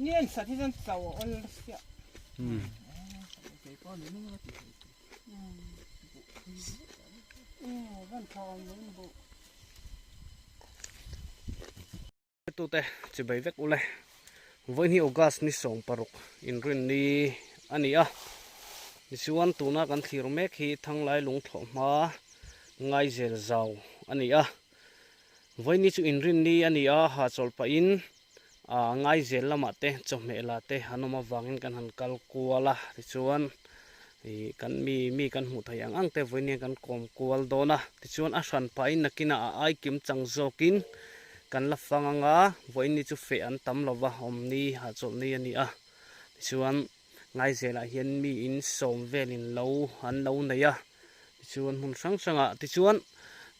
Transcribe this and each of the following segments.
Ni an sat hi chuan chau a awl siah. Tute chibai vek ule vawiin hi August ni 16 inrin ni a ni a tichuan tuna kan thlir mek hi Thanglai lungthlawh hma ngaizel zau a ni a vawiin ni chu inrin ni a ni a hahchawlh pahin ah ngaizel lamah te chawhmeh la te an awm avangin kan han kal kual a tichuan ih kan mi mi kan hmuh theih ang ang te vawiin hian kan kawm kual dawn a tichuan a hran pahin nakinah a ai kim chang zawkin kan la fang ang a vawiin ni chu feh an tam lo va awm ni hahchawlh ni a ni a tichuan ngaizelah hian mi in sawm velin lo an lo nei a tichuan hmun hrang hrangah tichuan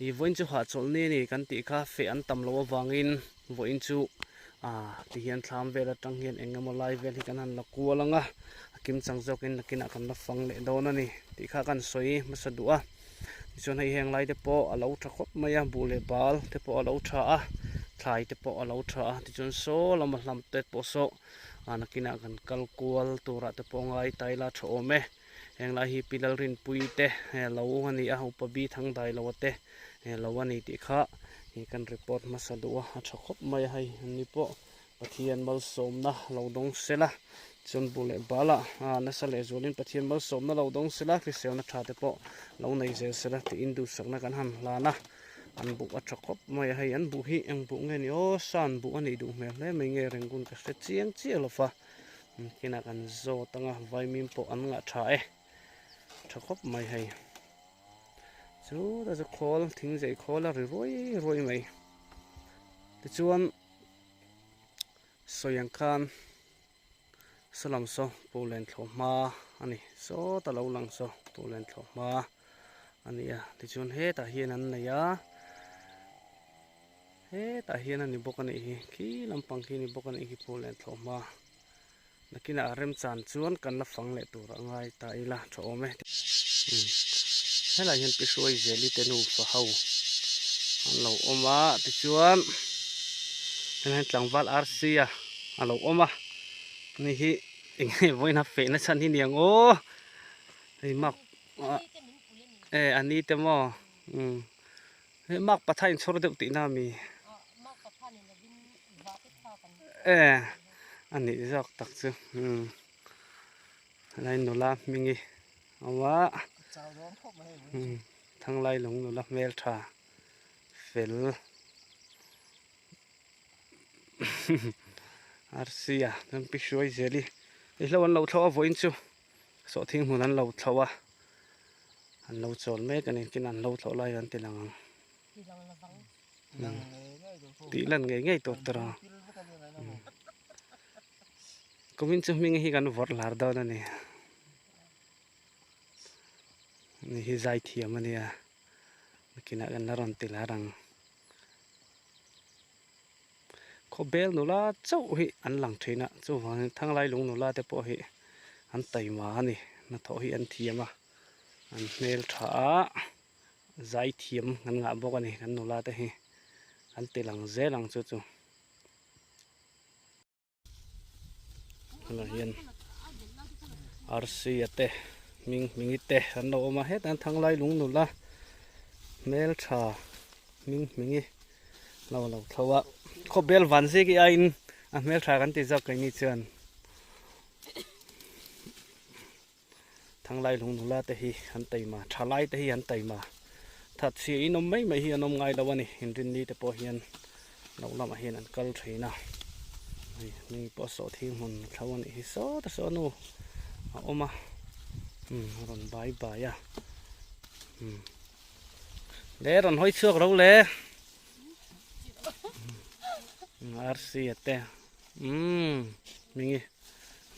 ih vawiin chu hahchawlh ni a ni kan tih kha feh an tam loh avangin vawiin chu ah ti hian thlam vel atang hian eng emaw lai vel hi kan han la kual ang a a kim chang zawkin nakinah kan la fang leh dawn a ni tih kha kan sawi hmasa duh a tichuan hei heng lai te pawh a lo tha khawp mai a buh leh bal te pawh a lo tha a thlai te pawh a lo tha a tichuan saw lama hlam te pawh saw ah nakinah kan kal kual turah te pawh ngai ta ila tha awm e heng lai hi pi Lalrinpuii te lo a ni a upa bi thangdai lo te lo a ni tih kha ih kan report hmasa duh a a tha khawp mai a hei ani pawh Pathian malsawmna lo dawng sela chuan buh leh bal ah nasa leh zualin Pathian malsawmna lo dawng sela hriselna tha te pawh lo nei zel sela tiin duhsakna kan han hlan a an buh a tha khawp mai a hei an buh hi eng buh nge ni aw san buh a nih duh hmel hle mai nge rengun ka hre chiang chiah lo va kinah kan zawt anga vaimim pawh an ngah tha e tha khawp mai hei. Chu ta chu khawl thing zei khawl a ri ruai ruai mai tichuan sawi ang khan saw lam saw puhlen thlawh hma a ni sawta lo lang saw puhlen thlawh hma a ni a tichuan hetah hian an nei a hetah hian a ni bawk a nih hi khi lampang khi a ni bawk a nih hi puhlen thlawh hma. Nakinah a remchan chuan kan la fang leh tur a ngai ta ila tha awm e. Helai hian Pi Hruaizeli te nufa ho an lo awm a tichuan helai hian tlangval RC a a lo awm a ni hi eng nge vawiin a fehna chhan hi niang aw hei mak e a ni te maw umm hei mak patha inchhawr deuh tihna a mi. E a nih zawk tak chu umm helai nula hming hi a awm a umm thanglai lung nula hmeltha fel arsia chuan pi hruai zel hi hei hlo an lo thlawh a vawiin chu sawhthing hmun an lo thlawh a an lo chawl mek a ni tin an lo thlawh lai an ti lang ang. Tih lan ngei ngei tur tur a kumin chu hming hi kan vawrh lar dawn a ni ni hi zai thiam a nia nakinah kan la rawn ti lar ang khawbel nula chauh hi an lang thin a chuvangin thanglai lung nula te pawh hi an taima a ni hnathawh hi an thiam a an hmeltha a. Zaithiam kan ngah bawk a ni kan nula te hi an ti lang zel ang chu chu. Tunah hian arsia te hming hmingi te an lo awm a hetah hian thanglai lung nula hmeltha hming hmingi lo lo thlo a khawbel van zik hi aiin a hmeltha kan ti zawk keini chuan. Thanglai lung nula te hi an taima, thalai te hi an taima. Thatchhia in awm mai mai hi an awm ngai lo a ni. Inrinni te pawh hian lo lamah hian an kal thin a. Hei hming pawh sawhthing hmun thlo a nih hi sawta saw nu a awm a. Umm a rawn bai bai a. Umm le rawn hawi chhuak ro le. Arsi a te. Umm hming hi.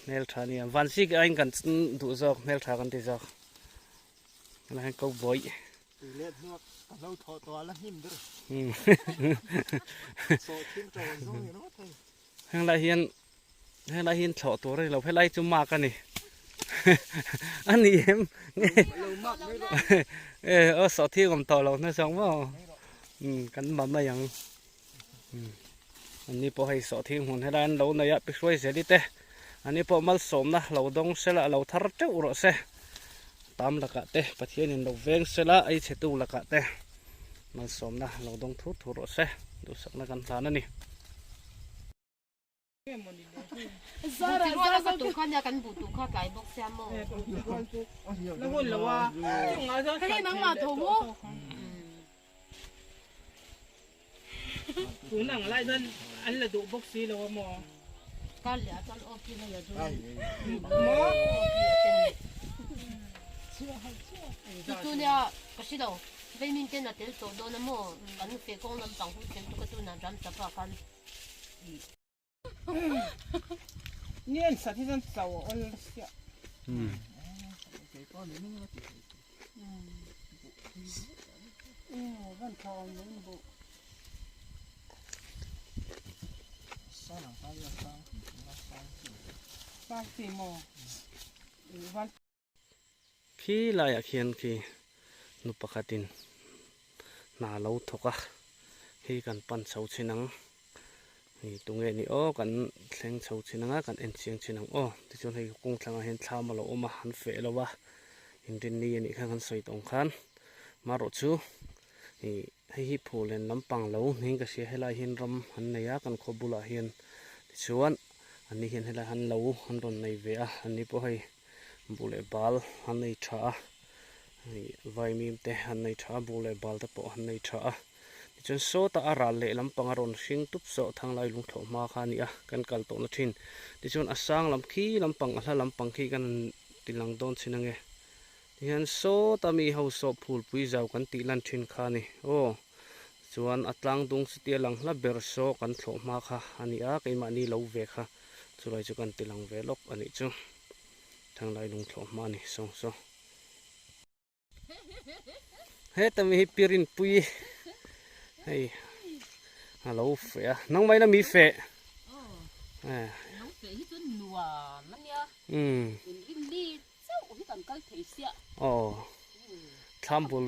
Hmeltha nia Vansik aiin kan duh zawk hmeltha kan ti zawk helai hian ko bawih Tuilet hnuak ka hlo thawh tawh a la hnim ber sawh thim tawh ang zawng ni ringawt hei. Henglai hian helai hian thlawh tur a ni lo helai chu mak a ni a ni em nge e aw sawhthing awm tawh lo na zawng maw kan ma mai ang. Anni pawh hei sawhthing hmun helai an lo nei a, pi hruai zeli te anni pawh malsawmna lo dawng sela a lo thar teuh rawh se. Tam lakah te Pathianin lo veng sela ei chhetu lakah te malsawmna lo dawng thur thur rawh se. Duhsakna kan hlan a ni. Nien sat hi chuan chau a awl sia. Khi laiah khian khi nu pakhatin hna lo thawk a, hei kan pan chho chhin ang, hei tunge ni aw kan thleng chho chhin ang a kan en chiang chhin ang aw tichuan hei kawng thlangah hian thlam a lo awm a an feh lo a inrinni a nih kha kan sawi tawh ang khan marawh chu ih hei hi phul en lampang lo niin ka hria helai hian ram an nei a kan khaw bulah hian tichuan an ni hian helai han lo an rawn nei ve a an ni pawh hei. Buh leh bal an nei tha a, hei vaimim te an nei tha a, buh leh bal te pawh an nei tha a. Tichuan sawtah a ral leh lampang a rawn hring tup zawh thanglai lungthlawh hma kha a ni a, kan kal tawhna thin. Tichuan a sang lam khi lampang a hla lampang khi kan han ti lang dawn chin ange. Tihian sawta mi ho saw phulpui zau kan tih lan thin kha a ni aw. Chuan a tlang dung chutia lang hla ber saw kan thlawh hma kha a ni a, keimahni lo ve kha. Chulai chu kan ti lang ve lawk a nih chu. Thanglai lungthlawh hma a ni sawng saw. Heta mi hi Pirinpui hei a lo feh a, nangmah in a mi feh. Aw, lo feh hi chu nuam a nia. Inrinni chauh hi kan kal thei siah. Aw, thlam bul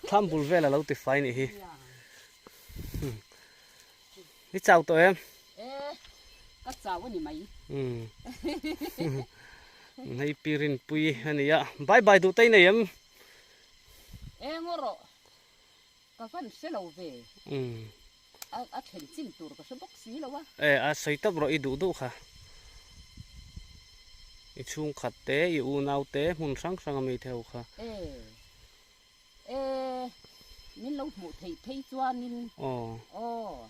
thlam bul vel a lo ti fai nih hi. I chau tawh em? E, ka chau a ni mai. Umm. Hei pi Rinpui a ni a. Bye bye duh te i nei em? E ngaw rawh. Ka van hre lo ve. Umm. A a then chin tur ka hre bawk si lo a. E, a sawi tawp rawh i duh duh kha. I chhungkhat te, i unau te, hmun hrang hrang a mi theu kha. E. E, min lo hmuh theih phei chuanin aw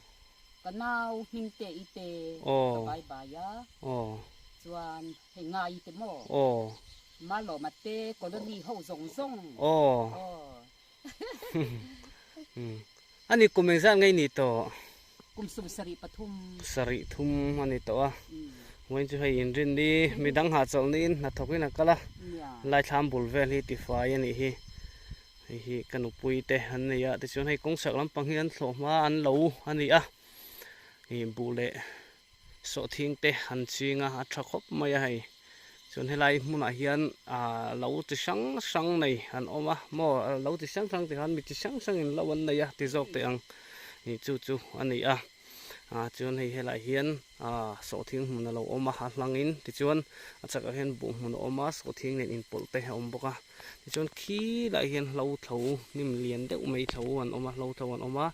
ka nau hming te i te ka bai bai a, chuan hei ngai te maw Malawma te colony ho zawng zawng aw. Ani kum engzat ngei ni tawh? Kum 73. Sarih thum a ni tawh a. Vawiin chu hei inrin ni midang hahchawlh niin hnathawkin a kal a. Laithlam bul vel hi tifai a nih hi. Hei hi ka nupui te an nei a tichuan hei kawngchhak lampang hi an thlawh hma an lo a ni a. Ih buh leh sawhthing te an ching a, a tha khawp mai a hei. Chuan helai hmunah hian ah lo chi hrang hrang nei an awm a maw lo chi hrang hrang tikhan mi chi hrang hrangin lo an nei a ti zawk teh ang ih chu chu a ni a. Ah chuan hei helaiah hian ah sawhthing hmun a lo awm a a hlangin tichuan a chakah hian buh hmun a awm a sawhthing nen inpawlh te a awm bawk a tichuan khilaiah hian hlo thlo hnim lian deuh mai thlo an awm a hlo thlo an awm a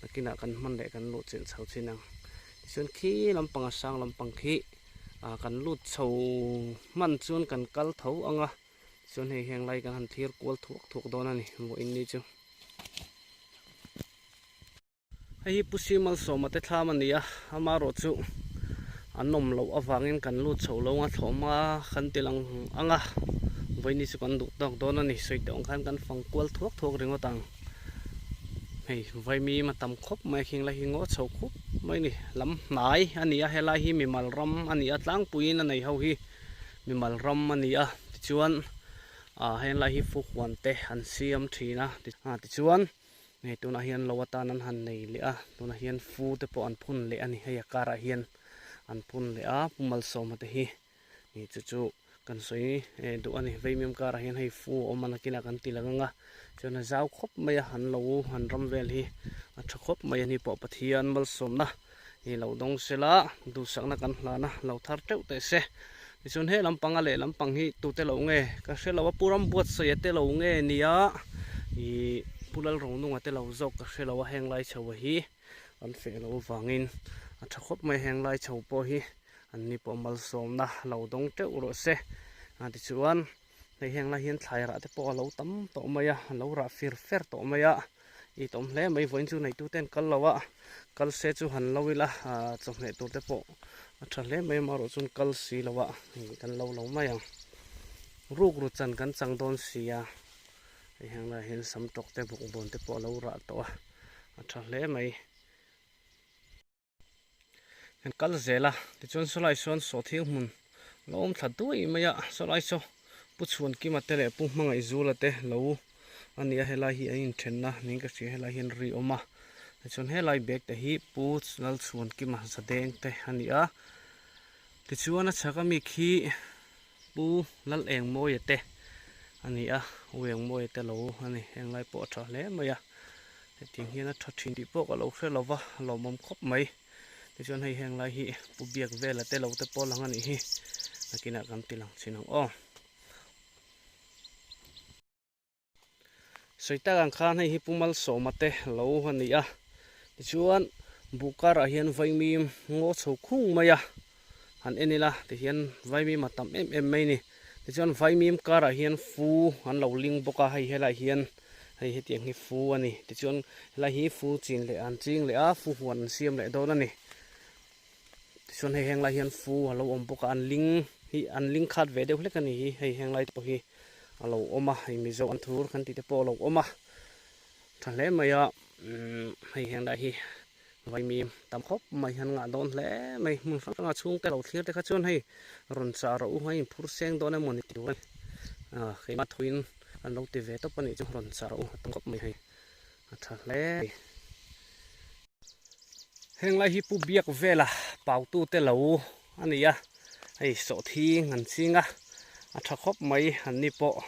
nakinah kan hman leh kan luh chelh chho chin ang tichuan khi lampang a sang lampang khi ah kan lut chho hman chuan kan kal tho ang a chuan hei heng lai kan han thlir kual thuak thuak dawn a ni vawiin ni chu. Hei hi Pu Simalsawma te thlam a ni a, amaherawh chu an awm loh avangin kan lut chho lo ang a, thlawhma kan ti lang ang a, vawiin chu kan duh tawk dawn a ni, sawi tawh ang khan kan fang kual thuak thuak ringawt ang. Hei vaimim a tam khawp mai a khing lai hi ngaw chho khup mai a ni, lam hnai a ni a, helai hi mimal ram a ni a, tlangpuiin a nei ho hi mimal ram a ni a, tichuan ah henglai hi fuhuan te an siam thin a, tichuan. Hei tunah hian lo atan an han nei leh a, tunah hian fu te pawh an phun leh a ni, hei a karah hian an phun leh a, Pu Malsawma te hi ih chu chu kan sawi duh a ni, Veimiam karah hian hei fu a awm a nakinah kan ti lang ang a, chuan a zau khawp mai a, an lo an ram vel hi a tha khawp mai a ni pawh Pathian malsawmna. I lo dawng sela duhsakna kan hlan a lo thar teuh teh se. Tichuan he lampanga leh lampang hi tute lo nge ka hre lo a, Pu Rambuatsaia te lo nge nia ih Pu Lalronunga te lo zawk ka hre lo a heng lai chho hi an feh loh avangin a tha khawp mai heng lai chho pawh hi an ni pawh malsawmna lo dawng teuh rawh se. Tichuan hei heng lai hian thlai rah te pawh a lo tam tawh mai a, a lo rah fir fer tawh mai a, i tawm hle mai vawiin chu neitu te an kal lo a, kal se chu han lo ila ah chawhmeh tur te pawh a tha hle mai amaherawh chuan kal si lo a hei kan lo lo mai ang. Ruk ru chan kan chang dawn si a, hei heng lai hian sam tawk te bawkbawn te pawh a lo rah tawh a, a tha hle mai. Kan kal zel a tichuan sawlai sawn sawhthing hmun lo awm thla duai mai a sawlai saw pu chhuankima te leh pu hmangaihzula te lo a ni a helai hi an inthenna niin ka hria helai hian ri awm a tichuan helai bag te hi pu lalchhuankima zadeng te a ni a tichuan a chhak ami khi pu lalengmawia te a ni a u engmawia te lo a ni henglai pawh a tha hle mai a. Hetiang hian a tha thin tih pawh ka lo hre lo va, a lawmawm khawp mai. Tichuan hei heng lai hi pu biak vela te lo te pawh lang a nih hi, nakinah kan ti lang chin ang aw. Sawi tak ang khan hei hi pu Malsawma te lo a ni a, tichuan buh karah hian vaimim ngaw chho khung mai a, han en ila tihian vaimim a tam em em mai a ni. Tichuan vaimim karah hian fu an lo ling bawk a, hei helaiah hian hei hetiang hi fu a ni. Tichuan helai hi fu chin leh an ching leh a, fu huan an siam leh dawn a ni. Tichuan hei heng lai hian fu a lo awm bawk a, an ling hi an ling khat ve deuh hlek a ni hi, hei heng lai te pawh hi a lo awm a, hei Mizo an thur kan tih te pawh a lo awm a, tha hle mai a, umm hei heng lai hi. Vaimim tam khawp mai hian ngah dawn hle mai hmun hrang hranga chhungte lo thlir te kha chuan hei rawn chah rawh u a inphur seng dawn emaw ni tur a ni ah keimah thuin an lo ti ve tawp a nih chu rawn chah rawh u a tam khawp mai hei a tha hle mai. Heng lai hi pu biak vela pautu te lo a ni a hei sawhthing an ching a a tha khawp mai an ni pawh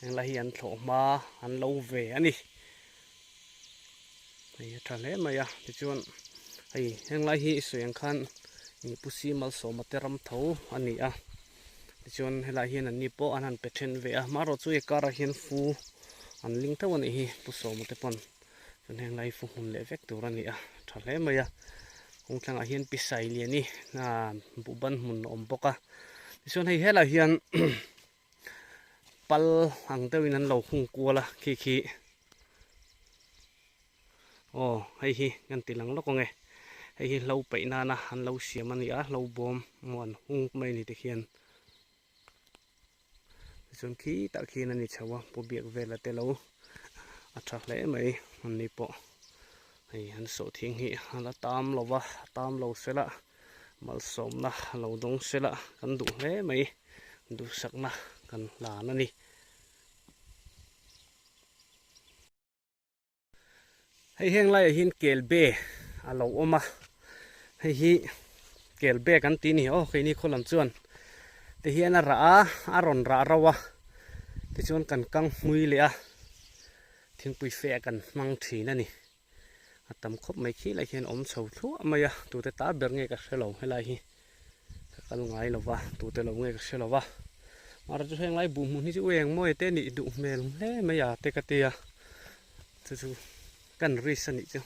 heng lai hi an thlawh hma an lo ve a ni. Hei a tha hle mai a tichuan hei henglai hi i sawi ang khan ih pu si malsawma te ram tho a ni a tichuan helai hian an ni pawh an han pe then ve a amaherawh chu hei karah hian fu an ling tho a nih hi pu sawma te pawn chuan henglai hi fu hmun leh vek tur a ni a tha hle mai a kawng thlangah hian pi sailiani ah buhban hmun a awm bawk a tichuan hei helaiah hian pal ang deuhin an lo hung kual a khi khi aw hei hi kan ti lang lawk ang e hei hi hlo peih nana an lo siam a ni a hlo bawm maw an hung mai a ni tikhian tichuan khi tah khian a ni chho a pu biak vela te lo a tha hle mai an ni pawh hei an sawhthing hi a la tam lo va a tam lo sela. Malsawmna lo dawng sela kan duh hle mai, duhsakna kan hlan a ni. Hei heng laiah hian kelbe a lo awm a, hei hi kelbe kan tih a ni aw keini khaw lam chuan ti hian a rah a, a rawn rah rauh a tichuan kan kang hmui leh a, thingpui fe ah kan hmang thin a ni. A tam khawp mai khi lai hian awm chho thluah mai a, tute ta ber nge ka hre lo helai hi ka kal ngai lo va, tute lo nge ka hre lo va. Mahse chu heng lai buh hmun hi chu eng mawi te nih duh hmel hle mai a te ka tia, chu chu kan risk a nih chu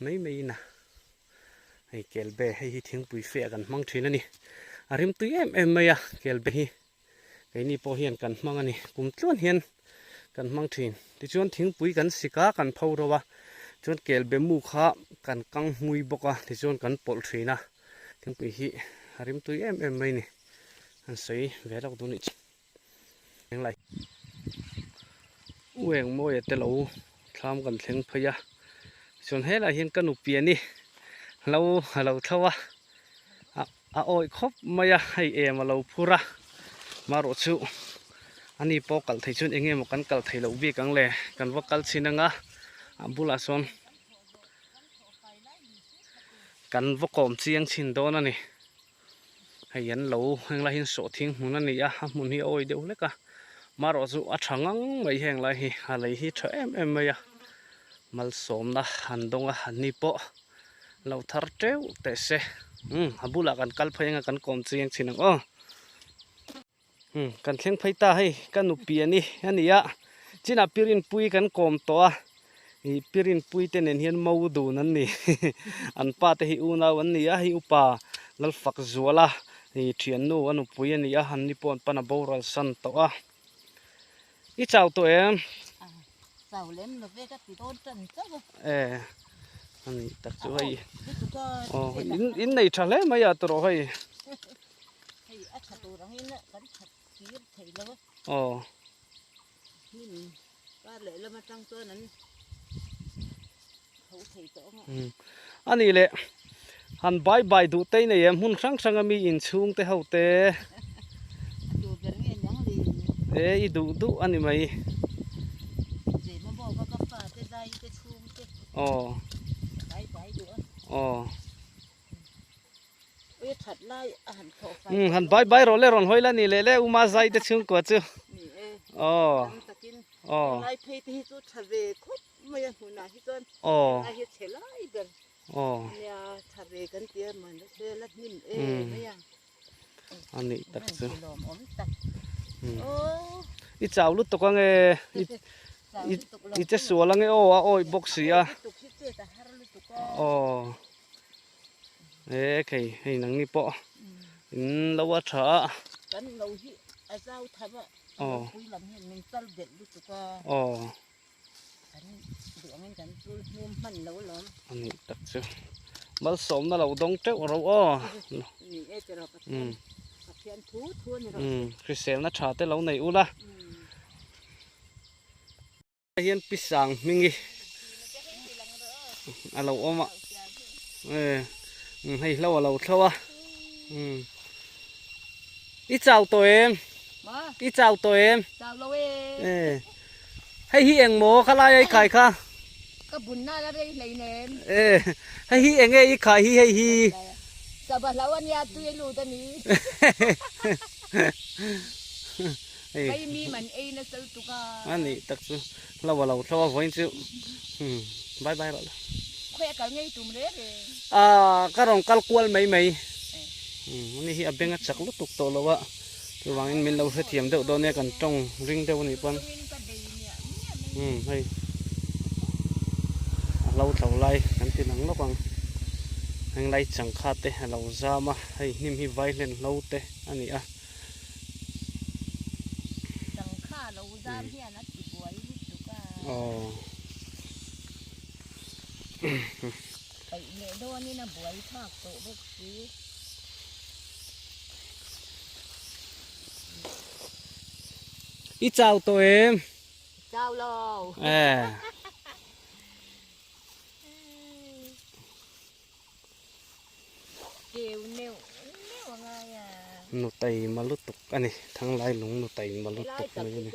mai mai in a hei kelbe hei hi thingpui fe ah kan hmang thin a ni, a rimtui em em mai a kelbe hi. Keini pawh hian kan hmang a ni. Kum tluan hian kan hmang thin. Tichuan thingpui kan sik a, kan pho ro a. Chuan kel be mu kha kan kang hmui bawk a, tichuan kan pawlh thin a. Thingpui hi a rimtui em em mai a ni. An sawi ve lawk duh nih chu. Englai. U Engmawia te lo thlam kan thleng phei a. Chuan helaiah hian ka nupi a ni. Lo a lo thlo a. A awih khawp mai a, hei em a lo phur a, marawh chu ani pawh kal thei chuan eng emaw kan kal thei loh bik ang le, kan va kal chhin ang a, a bulah sawn kan va kawm chiang chhin dawn a ni, hei an lo heng lai hi sawhthing hmun a ni a, a hmun hi a awih deuh hlek a, marawh chu a tha ngang mai heng lai hi, a lei hi tha em em mai a, malsawmna an dawng a, anni pawh. Lo thar teuh teh se. Umm a bulah kan kal phei anga kan kawm chiang thin ang aw. Umm kan thleng phei ta hei ka nupi a ni a ni a chinah pirinpui kan kawm tawh a ih pirinpui te nen hian mo dun an ni an pa te hi unau an ni a hei upa Lalfak Zuala ih thiannu a nupui a ni a an ni pawh an pan a boral san tawh a i chau tawh em? Chau lem lo ve ka ti dawn tan chauh a. E ani tak chu hei aw in in nei tha hle mai a tawrh hei. Hei a tha tur angin kan tha tir thei lo a. Aw. Hnim kar leh lam atang chuan an tho thei tawh ang a. Ani leh han bai bai duh te nei em hmun hrang hrang a mi inchhung te ho te. A duh ber nge niang le. E i duh duh a ni mai. Zema bawk a ka fa te zai te chhung te. Aw. Bai bai duh a. Aw. Umm han bai bai rawh le rawn hawi la ni leh le uma zai te chhungkua chu aw aw aw aw umm a nih tak chu i chau lutuk ange i che sual ange aw a awih bawk si a aw. E khei hei nang ni pawh in lo a tha a. Kan lo hi a zau tham a pui lam hian min chal belh lutuk a. Aw. Kan duh angin kan chul hnum hman lo alawm. A nih tak chu. Malsawmna lo dawng teuh ro aw. Ni e tiraw Pathian. Pathian thu thu a ni rawh. Hriselna tha te lo nei ula. Hian pi sang hmingi a lo awm a e hei hlo a lo thlo a i chau tawh em i chau tawh em e hei hi eng maw khalai a i khai kha ka bun na la rei hlei nem e hei hi eng nge i khai hi hei hi sava hlo ania tui a lut ani Hei. Mai mi man ei nasa lutuk a. A nih tak chu hlo a lo thlo a vawiin chu umm bye bye rawh le. Khawi a kal ngei tum reng reng. Aaa ka rawn kal kual mai mai. Umm ani hi a beng a chak lutuk tawh lo a chuvangin min lo hrethiam deuh dawn nia kan tawng ring deuh a nih pawn. Umm hei a hlo thlo lai kan ti lang lawk ang. Heng lai changkha te a lo zam a hei hnim hi vaihlen hlo te a ni a. Changkha lo zam hian a ti buai lutuk a. Aw. Paih leh dawnin a buai thlak tawh bawk si. I chau tawh em? Chau lo. Eh. Nutei ma lutuk a ni thanglai lung nutei ma lutuk mai a ni.